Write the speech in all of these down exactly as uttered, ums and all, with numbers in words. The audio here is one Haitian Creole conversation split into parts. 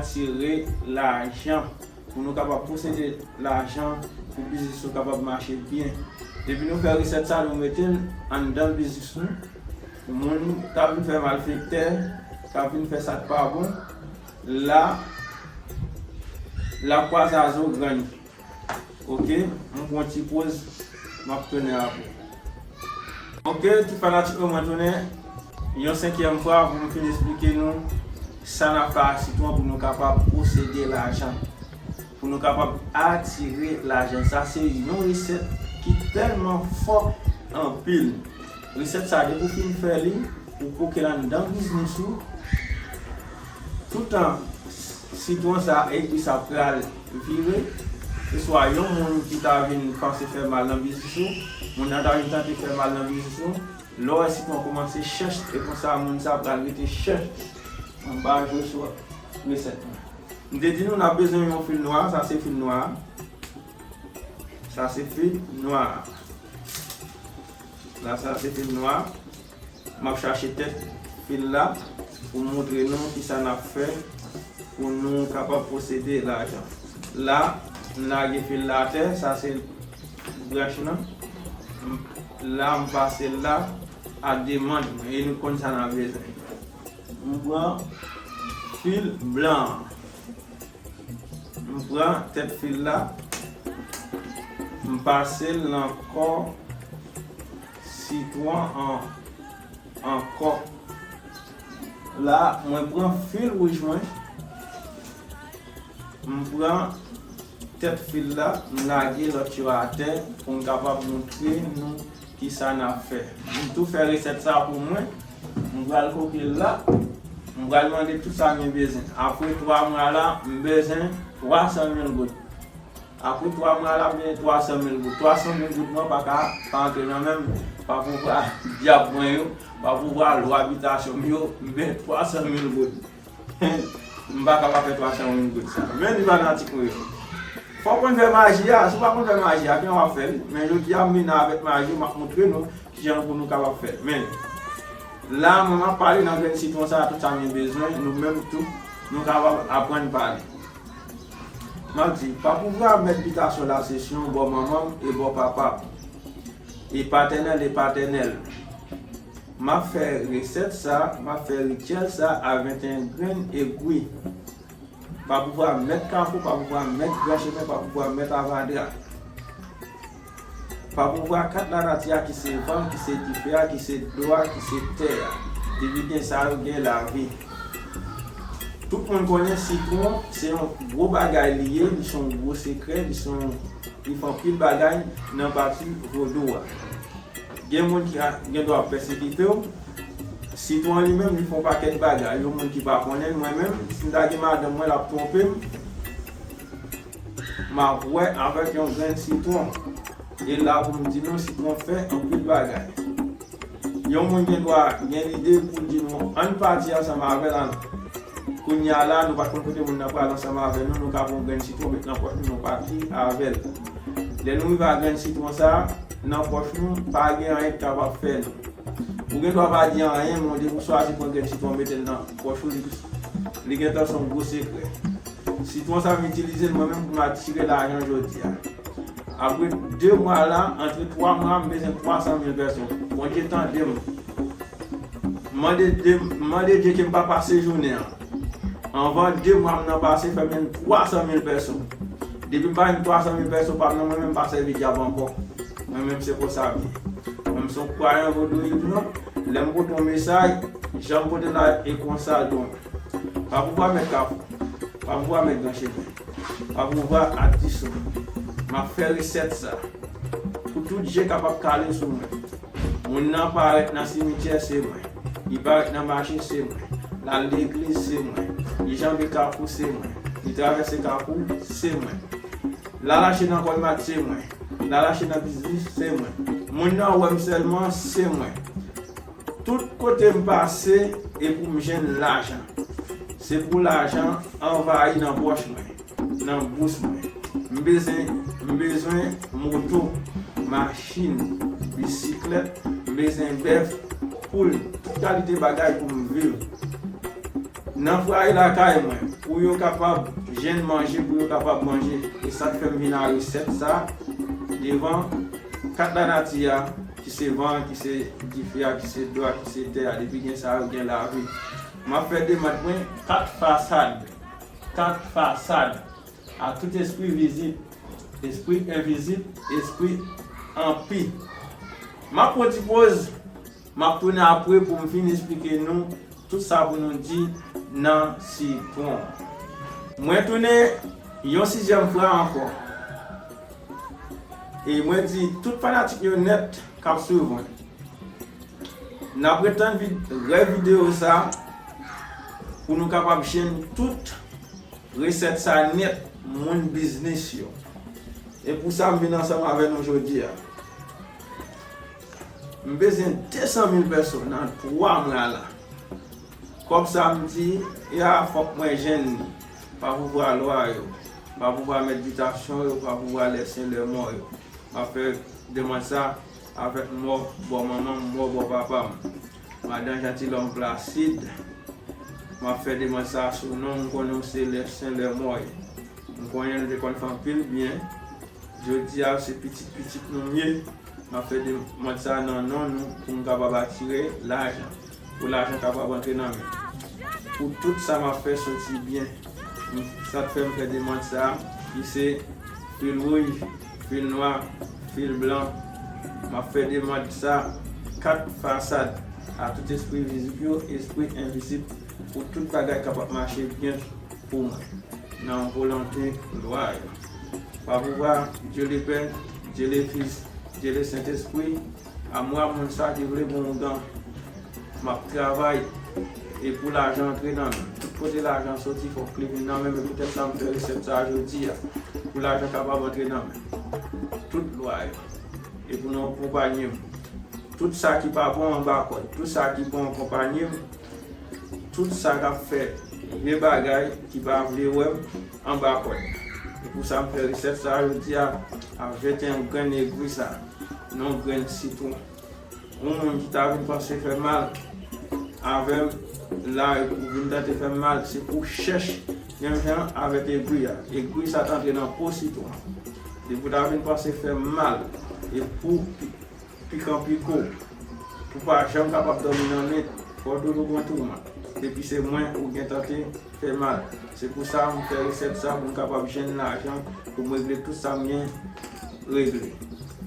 atire lajan, pou nou kapab posede lajan, pou biznis nou kapab mache byen. Depi nou fè resèt sa, nou mete l anndan biznis nou. Moun k ap vin fè malfektè, k ap vin fè sa k pa bon, la, l ap kwaze a zo grenn. Oke, m pran yon ti poz, m ap tounen apre. Oke, tout fanatik mwen, mwen tounen yon senkyèm fwa pou m fin esplike nou sa n ap fè ak sitwon pou nou kapab posede lajan, pou nou kapab atire lajan. Sa se yon resèt ki tèlman fò anpil. Resèt sa, depi w fin fè li, ou koke l anndan biznis ou. Toutan sitwon sa, egri sa pral vire, se swa yon moun ki ta vin panse fè mal nan biznis ou, moun nan ta vin tante fè mal nan biznis ou, lè w wè sitwon kòmanse chèch, e konsa moun sa pral rete chèch. Mwen pa jwe sou resèt mwen. M te di nou n ap bezwen yon fil nwa, sa se fil nwa. Sa se fil nwa. La, sa se fil nwa. M ap chache tèt fil la pou m montre nou kisa n ap fè pou nou kapab posede lajan. La, m lage fil la atè, sa se branch lan. La, m pase l la a demann mwen, e nou konn sa n ap bezwen. M pran fil blan an. M pran tèt fil la, m pase l nan kò sitwon an ankò. La, mwen pran fil wouj mwen, m pran tèt fil la, m lage lòt yo atè pou m kapab montre nou kisa n ap fè. M tou fè resèt sa pou mwen. M pral koke l la. M pral mande tout sa m gen bezwen. Apre twa mwa la, m bezwen twa san mil goud. Apre twa mwa la, m bezwen twa san mil goud. Twa san mil goud mwen pa ka pa antre nan men m. Pa pouvwa dyab mwen yo, pa pouvwa lwa bitasyon m yo, m bezwen twa san mil goud. M pa ka pa fè twa san mil goud sa. Men li fanatik mwen yo. Fò w konn fè maji a. Si w pa konn fè maji a, kijan w ap fè l? Men jodi a, m vin avèk maji, m ap montre nou kijan pou nou kapab fè l. Men, la, mwen, m ap pale nan grenn sitwon sa a, tout sa m gen bezwen, nou menm tou, nou kapab aprann pale. M ap di, pa pouvwa mèt bitasyon la, se syon bò manman m e bò papa m, e patènèl e patènèl. M ap fè resèt sa, m ap fè rityèl sa a venteyen grenn egwi. Pa pouvwa mèt kafou, pa pouvwa mèt gran chemen, pa pouvwa mèt avadra. Pa pouvwa kat lanati a ki se van, ki se dife a, ki se dlo a, ki se tè a. Depi gen sa yo, gen lavi. Tout moun konnen sitwon se yon gwo bagay li ye, li se yon gwo sekrè, li se yon, li fè anpil bagay nan pati vodou a. Gen moun ki a, gen dwa ap pèsekite w. Sitwon li menm, li fè yon pakèt bagay. Yon moun ki pa konnen l, mwen menm, si m ta gen madanm mwen, l ap twonpe m, m ap wè avèk yon grenn sitwon. E la pou m di nou, sitwon fè anpil bagay. Yon moun gen dwa gen lide pou l di nou, ann pati ansanm avè l, ann. Kounye a la, nou pa t konn kote moun nan pral ansanm avè nou, nou ka pran yon grenn sitwon, met nan pòch nou, nou pati avè l. Lè nou rive a grenn sitwon sa a, nan pòch nou, pa gen anyen k kapab fè nou. Ou gen dwa pa di anyen, men depi w swazi pran grenn sitwon mete l nan pòch ou, li, li gentan se yon gwo sekrè. Sitwon sa m itilize l mwen menm pou m atire lajan jodi a. Apre de mwa la, antre twa mwa, m bezwen twa san mil pèson. Bondye tande m. M mande de, m mande Dye ke m pa pase jounen an. Anvan de mwa m nan pase, fè m jwenn twa san mil pèson. Depi m pa jwenn twa san mil pèson pa m nan, mwen menm m pa sèvi dyab ankò. Mwen menm se konsa m ye. Mwen menm se yon kwayan vodouyizm non. Lè m pote yon mesaj, jan m pote l la e konsa l dwe. Pa pouvwa mèt kafou. Pa pouvwa mèt gran chemen. Pa pouvwa adisyon. M ap fè resèt sa. Pou tout je kapab kale sou mwen. Moun nan parèt nan simityè, se mwen. Li parèt nan mache, se mwen. L al legliz, se mwen. Li janbe kafou, se mwen. Li travèse kafou, se mwen. L al achte nan kòlmat, se mwen. L al achte nan biznis, se mwen. Moun nan wè m sèlman, se mwen. Tout kote m pase, e pou m jwenn lajan. Se pou lajan anvayi nan pòch mwen, nan bous mwen. M bezwen, m bezwen moto, machin, bisiklèt, m bezwen bèf, poul, tout kalite bagay pou m viv. Nan fwaye lakay mwen, pou yo kapab jwenn manje, pou yo kapab manje. E sa k fè m vin a resèt sa devan kat lanati a, ki se van an, ki se dife a, ki se dlo a, ki se tè a. Depi gen sa yo, gen lavi. M ap fè demann mwen kat fasad, kat fasad a tout espri vizib, espri envizib, espri anpi. M ap pran ti poz, m ap tounen apre pou m fin esplike nou tout sa pou nou di nan sitwon. Mwen tounen yon sizyèm fwa ankò. E mwen di tout fanatik yo nèt k ap swiv mwen, n ap ret tann vid-, rès videyo sa pou nou kapab jwenn tout resèt sa nèt, moun biznis yo. E pou sa m vin ansanm avè nou jodi a. M bezwen de san mil pèso nan twa mwa la. Kòb sa m di, ya, fòk mwen jwenn li. Pa pouvwa lwa yo, pa pouvwa mèt bitasyon yo, pa pouvwa lè sen lè mò yo. M ap fè demann sa avèk mò bò manman m, mò bò papa m. Madan Jantilòm Plasid, m ap fè demann sa sou non, m konnen w se lè sen lè mò yo. M konnen nou te konn fè anpil byen. Jodi a, se pitit pitit nou m ye. M ap fè demann sa nan non nou pou m kapab atire lajan, pou lajan kapab antre nan men. Pou tout sa m ap fè soti byen. M, sa k fè m fè demann sa, ki se fil wouj, fil nwa, fil blan. M ap fè demann sa kat fasad a tout espri vizib yo, espri envizib, pou tout bagay kapab mache byen pou mwen, nan volonte glwa yo. Pa pouvwa Dye Lepè, Dye Lefis, Dye Lesentespri, a mwa moun sa ki vle pou m gen, m ap travay, e pou lajan antre nan men m. Tout kote lajan soti, fòk li vin nan men m, e poutèt sa m fè resèt sa jodi a, pou lajan kapab antre nan men m. Tout glwa yo. E pou nou akonpanye m. Tout sa ki pa bon anba kòd, tout sa ki bon akonpanye m. Tout sa k ap fè vye bagay ki pa vle wè m anba kòd. E pou sa m fè resèt sa jodi a, a venteyen grenn egwi sa, non grenn sitwon. Yon moun ki ta vin panse fè mal avè m la, ou vin tante fè m mal, se pou chèch menm jan avèk egwi a. Egwi sa t antre nan po sitwon. Depi w ta vin panse fè m mal, e pou pikan piko, pou pa janm kapab dòmi nan nwit, fò w toujou gen tounman. Depi se mwen ou gen tante fè mal. Se pou sa m fè resèt sa pou m kapab jwenn lajan pou m regle tout sa m gen regle.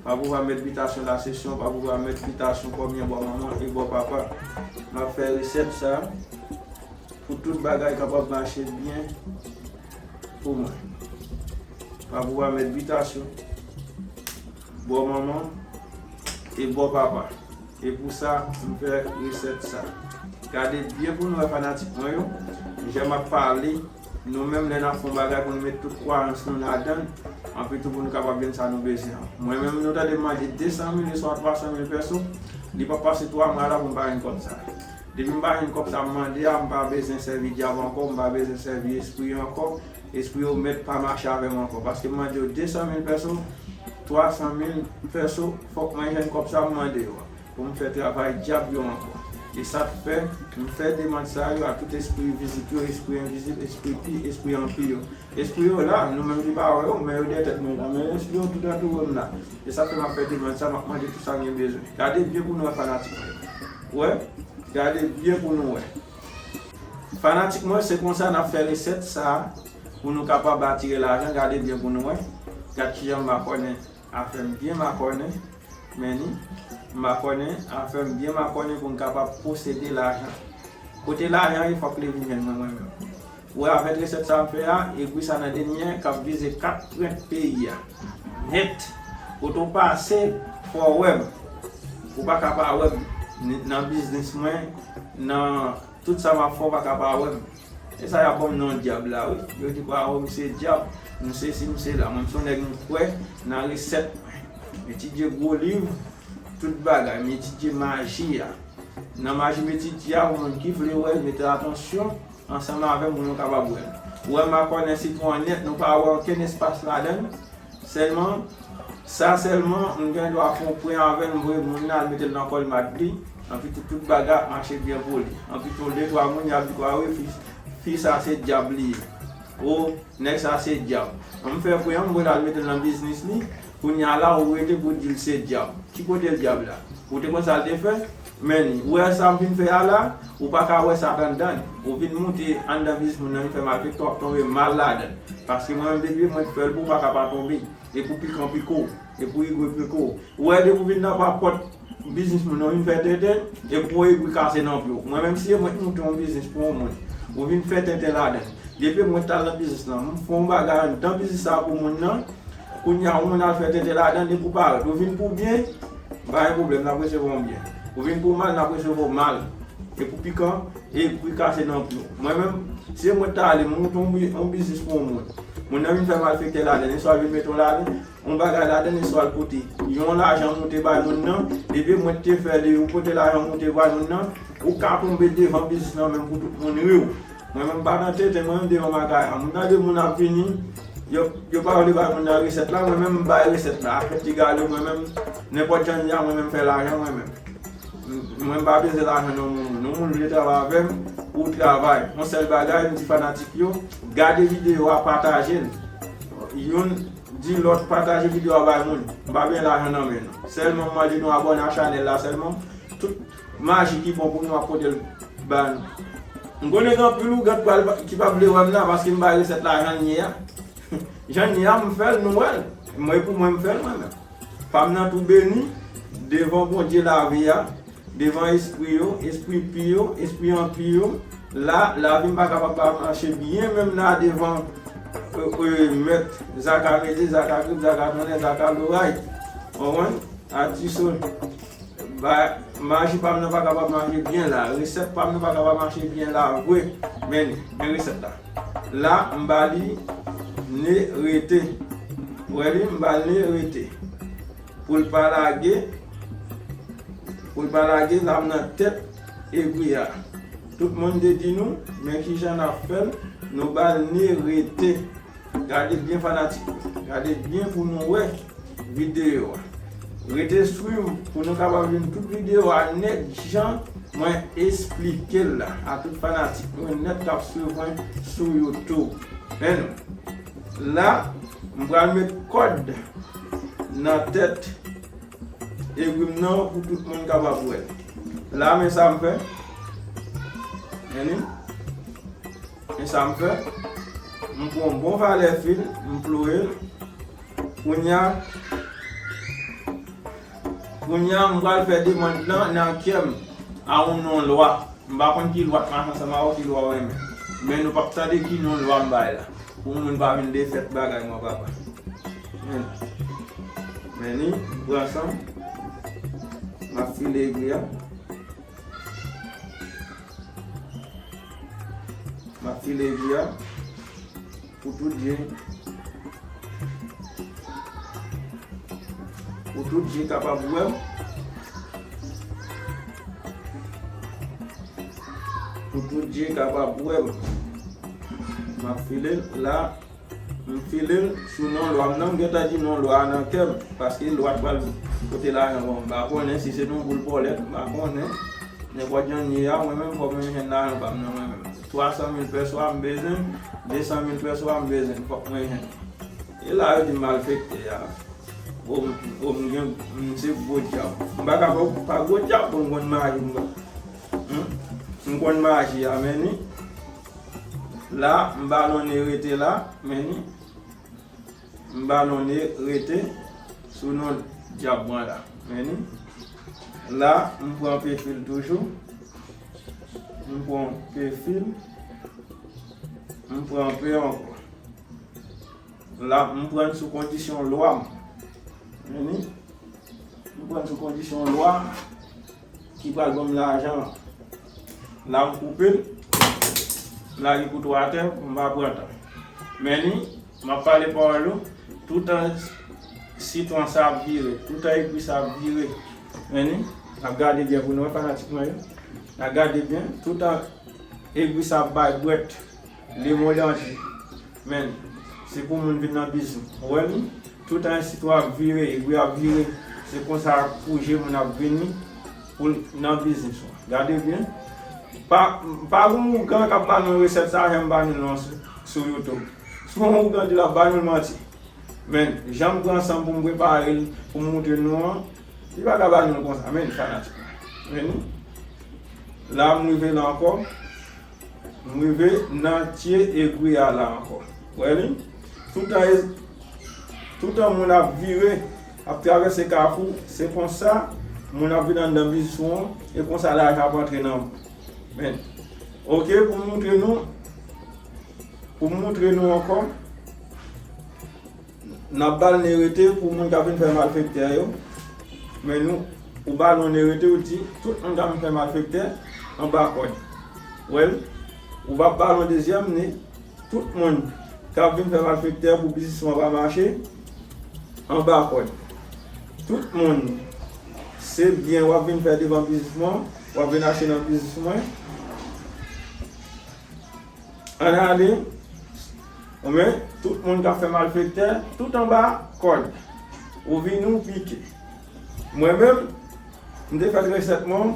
Pa pouvwa mèt bitasyon lasesyon, pa pouvwa mèt bitasyon kòmyen bò manman e bò papa. M ap fè resèt sa pou tout bagay kapab mache byen pou mwen. Pa pouvwa mèt bitasyon, bò manman e bò papa. E pou sa, m fè resèt sa. Gade byen pou nou wè fanatik mwen yo. Jan m ap pale, nou menm lè n ap fè yon bagay pou nou met tout kwayans nou ladan l, anpi tou pou nou kapab jwenn sa nou bezwen an. Mwen menm, nou tande m mande de san mil oswa twa san mil pèso, li p ap pase twa mwa la pou m pa jwenn kòb sa. Depi m pa jwenn kòb sa m mande a, m pa bezwen sèvi dyab ankò, m pa bezwen sèvi espri ankò. Espri yo mèt pa mache avè m ankò. Paske m mande yo de san mil pèso, twa san mil pèso, fòk mwen jwenn kòb sa m mande yo a, pou m fè travay dyab yo ankò. E sa k fè m fè demann sa yo a tout espri vizib yo, espri envizib, espri pi, espri anpi yo. Espri yo la, nou menm ki pa wè yo, men yo dèyè tèt mwen la, men espri yo tout antoure m la. E sa k fè m ap fè demann sa, m ap mande tout sa m gen bezwen. Gade byen pou nou wè fanatik mwen yo. Wè, gade byen pou nou wè. Fanatik mwen, se konsa n ap fè resèt sa pou nou kapab atire lajan. Gade byen pou nou wè. Gad kijan m makònen afè m byen makònen. Men ni, m makònen afè m byen makònen pou m kapab posede lajan. Kote lajan ye, fòk li vin jwenn mwen, mwen menm. Ou wè, avèk resèt sa m fè a, egwi sa nan dènye k ap vize kat pwen peyi a. Nèt. Kote w pase, fò w wè m. Ou pa ka pa wè m. N-, nan biznis mwen, nan tout sa m ap fè, w pa ka pa wè m. E sa y ap ban m non dyab la, wi. Yo di, "Waw, m se dyab, m sesi, m sela." Mwen, m se yon nèg, m kwè nan resèt mwen. M etidye gwo liv, tout bagay. M etidye maji a. Nan maji m etidye a, yon moun ki vle wè l, mete atansyon ansanm avè m pou nou kapab wè l. Ou wè, m makònen sitwon an nèt, nou pa wè okenn espas ladan l. Sèlman, sa sèlman, m gen dwa fè yon pwen avè l, m voye moun nan al mete l nan kòlmat li, anpi tou tout bagay ap mache byen pou li. Anpi tou de twa moun, y ap di, "Kwa wi, fi, fi sa se dyab li ye." O, nèg sa se dyab. An m fè pou yon, m pral mete l nan biznis li. Kounye a la, ou rete pou di l se dyab. Ki kote l dyab la? Ou te konn sa l te fè? Men, ou wè sa m vin fè a la, ou pa ka wè sa anndan. Ou vin moute anndan biznis moun nan, vin fè malfektè, w ap tonbe mal ladan. Paske mwen menm, depi mwen fè l pou ou pa ka pa tonbe. E pou pikan piko w, e pou igwe piko w. Ou wè depi w vin nan papòt biznis moun nan, vin fè tenten, e pou w egri kase nan pye w. Mwen menm si e mwen ki moute yon biznis pou yon moun, ou vin fè tenten ladan. Depi mwen t al nan biznis lan, m fè yon bagay anndan biznis sa pou moun nan, kounye a yon moun al fè tenten ladan, depi w parèt, ou vin pou byen, pa gen pwoblèm, n ap resevwa w byen. Ou vin pou mal, n ap resevwa w mal. E pou pikan, egri kase nan pye w. Mwen menm, si e mwen t ale, m moute yon bi-, yon biznis pou yon moun. Moun nan vin fè malfektè ladan, e swa l vin mete w ladan, yon bagay ladan, e swa l pote yon lajan moute bay moun nan, depi mwen te fè li, ou pote lajan moute bay moun nan, ou ka tonbe devan biznis lan menm pou tout moun ri w. Mwen menm m pa nan tenten, mwen menm devan makaya. Moun nan de moun ap vini, yo, yo pa vle bay moun nan resèt la, mwen menm m bay resèt la. Afè ti galo, mwen menm, nenpòt jan li a, mwen menm m fè lajan, mwen menm. M, mwen m pa bezwen lajan nan moun. Yon moun vle travay avè m, ou travay. Yon sèl bagay, m di fanatik yo, gade videyo a, pataje l. Youn di lòt pataje videyo a bay moun. M pa byen lajan nan men nou. Sèlman m mande nou abòne a chanèl la sèlman. Tout maji ki bon pou nou ap pote l ba nou. M konnen gen anpil ougan ki pral, ki pa vle wè m la paske m bay resèt la jan l ye a. Jan l ye a, m fè l, nou wè l. Mwen pou mwen m fè l mwen menm. Pa m nan tou beni devan Bondye lavi a. Devan espri yo, espri pi yo, espri anpi yo, la, lavi m pa kapab pa mache byen menm la devan, e, e, mèt Zaka Mezi, Zaka Grip, Zaka Tonnè, Zaka Loray. Konprann? Atiso, ba, maji pa m nan pa kapab mache byen la, resèt pa m nan pa kapab mache byen la vre. Men, men resèt la. La, m ba li ne rete. Ou wè li, m ba l ne rete. Pou l pa lage, pou l pa lage, l ap nan tèt egri a. Tout moun te di nou, men kijan n ap fè l, nou ba l ne rete. Gade byen fanatik yo. Gade byen pou nou wè videyo a. Rete swiv pou nou kapab jwenn tout videyo a nèt jan mwen esplike l la. A tout fanatik mwen nèt k ap swiv mwen sou YouTube. Men nou. La, m pral met kòd nan tèt egri m nan pou tout moun kapab wè l. La, men sa m fè. Men li. Men sa m fè. M pran yon bon valè fil, m ploye l. Kounye a, kounye a, m pral fè demann lan nan kè m a yon non lwa. M pa konn ki lwa t mache ansanm avè w, ki lwa w renmen. Men nou p ap tande ki non lwa m bay la. Pou moun pa vin defèt bagay mwen, papa. Men, men ni, m pran san m. M ap file egri a. M ap file egri a. Pou tout je, pou tout je kapab wè m. Pou tout je kapab wè m. M ap file l la. M file l sou non lwa m nan. M gentan di non lwa a nan kè m. Paske lwa t pral pote lajan ban m. M pa konnen si se yon boul pòlèt. M pa konnen. Nenpòt jan l ye a, mwen menm fòk mwen jwenn lajan pa m nan mwen menm. Twa san mil pèso a m bezwen, de san mil pèso a m bezwen, fòk mwen jwenn. E la yo di m malfektè a. O, m, o, m gen, m se gwo dyab. M pa ka fè w pa gwo dyab, bon, m konn maji, m, hmm? M konn maji a, men ni. La, m ba l on ne rete la, men ni. M ba l on ne rete sou non dyab mwen la. Men ni. La, m pran pe fil toujou. M pran pe fil. M pran pe ankò. La, m pran sou kondisyon lwa m. Men ni. M pran sou kondisyon lwa ki pral ban m lajan an. La, m koupe l, m lage kouto atè, m pa pran tan. Men ni, m ap pale pawòl yo, toutan sitwon sa ap vire, toutan egri sa ap vire. Men ni, n ap gade byen pou nou wè fanatik mwen yo. N ap gade byen, toutan egri sa ap bay bwèt. Lemondanje. Men, se pou moun vin nan biznis. Ou wè li? Toutan sitwon ap vire, egri ap vire. Se konsa pou je moun ap vini pou nan biznis ou. Gade byen. Pa, pa gon ougan k ap ba nou resèt sa, jan m ba nou non, sou, sou YouTube. Si yon ougan di l ap ba nou manti. Men, jan m pran san m pou m prepare l, pou m montre nou an, li pa ka ba nou l konsa, men fanatik. Men, la, m rive la ankò. M rive nan tye egwi a la ankò. Wè li? Toutan, toutan moun ap vire, ap travèse kafou, se konsa moun ap vin anndan biznis ou an, e konsa lajan ap antre nan. Men, oke, pou m montre nou, pou m montre nou ankò, n ap ba l nerete pou moun k ap vin fè malfektè yo. Men nou, ou ba l yon nerete, ou di, tout moun k ap vin fè malfektè, anba kòd. Wè l? Ou va ba l yon dezyèm ne, tout moun k ap vin fè malfektè pou biznisman pa mache, anba kòd. Tout moun, se byen w ap vin fè devan biznisman, w ap vin achte nan biznisman. Ann ale, ou men, tout moun k ap fè malfektè, tout anba kòd. Ou vini, ou pike. Mwen menm, m te fè resèt mwen.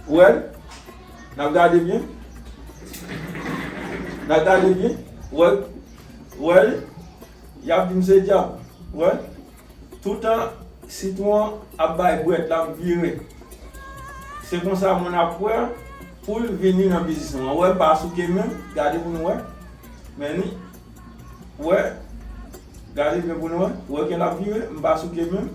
Wè l? N ap gade byen. N ap gade byen. Wè l? Wè l? Y ap di m se dyab. Wè l? Toutan sitwon an ap bay bwèt, l ap vire. Se konsa moun ap wè pou l vini nan biznis mwen. Wè, m pa souke menm, gade pou nou wè. Men ni, wè, gade byen pou nou wè. Wè ke l ap vire, m pa souke menm.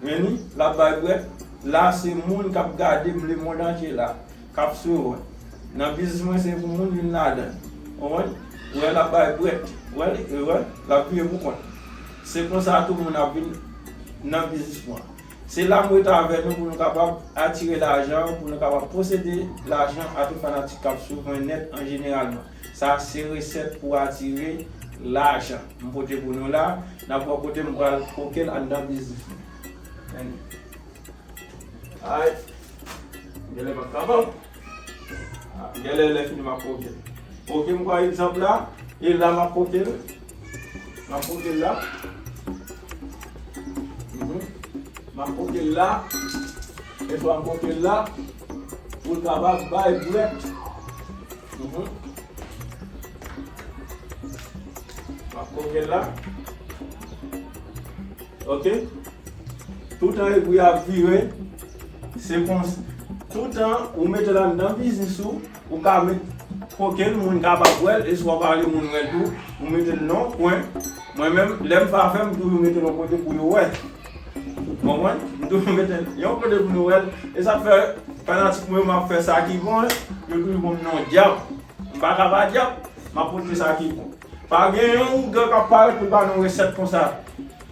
Men ni, l ap bay bwèt. La, se moun k ap gade m, lemonn antye la, k ap swiv mwen. Nan biznis mwen, se pou moun vin ladan. Konprann? Wè, l ap bay bwèt. Wè, l, wè, l ap vire pou kont. Se konsa tou moun ap vin nan biznis mwen. Se la m rete avè nou pou nou kapab atire lajan, pou nou kapab posede lajan a tout fanatik k ap swiv mwen nèt an jeneralman. Sa se resèt pou atire lajan. M pote pou nou la, n ap wè kote m pral koke l anndan biznis mwen. Men ni. Ay. Genlè m ap kapab. Ah, genlè lè fini m ap koke l. Koke m pa egzanp la, e la m ap koke l. M ap koke l la. Mhm. M ap koke l la. E swa m koke l la. Pou l kapab bay bwèt. Mhm. M ap koke l la. Oke? Toutan egwi a ap vire, se konsa. Toutan ou mete l anndan biznis ou, ou ka met koke l, moun kapab wè l, e si w pa vle moun wè l tou, ou mete l nan yon kwen. Mwen menm, lè m pa fè, m toujou mete l yon kote pou yo wè. Konprann? M toujou mete l yon kote pou nou wè l. E sa k fè fanatik mwen yo, m ap fè sa ki bon, yo toujou ban m non dyab. M pa ka pa dyab, m ap pote sa ki bon. Pa gen yon ougan k ap parèt pou l ba nou resèt konsa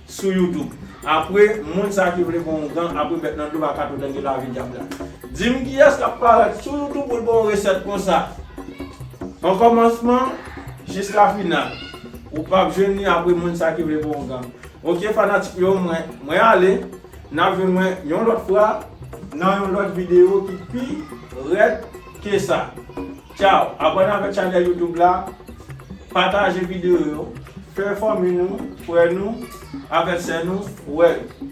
sou YouTube. Apre, moun sa ki vle pran ougan, apre bèt nan dlo pa ka tou tande lavi dyab la. Di m kiyès k ap parèt sou YouTube pou l ba w resèt konsa. An kòmansman jiska final. Ou p ap jwenn li apre moun sa ki vle pran ougan. Oke, fanatik yo, mwen, mwen ale. N ap jwenn mwen yon lòt fwa nan yon lòt videyo ki pi rèd ke sa. Tchaw! Abòne avèk chanèl YouTube la, pataje videyo yo, fè fanmi nou, frè nou, avèk sè nou wè yo.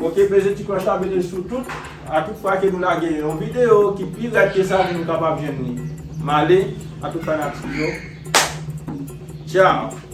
Oke, peze ti klòch la, mete l sou tout, a tout fwa ke nou lage yon videyo ki pi rèd ke sa pou nou kapab jwenn li. M ale, a tout fanatik yo. Tchaw!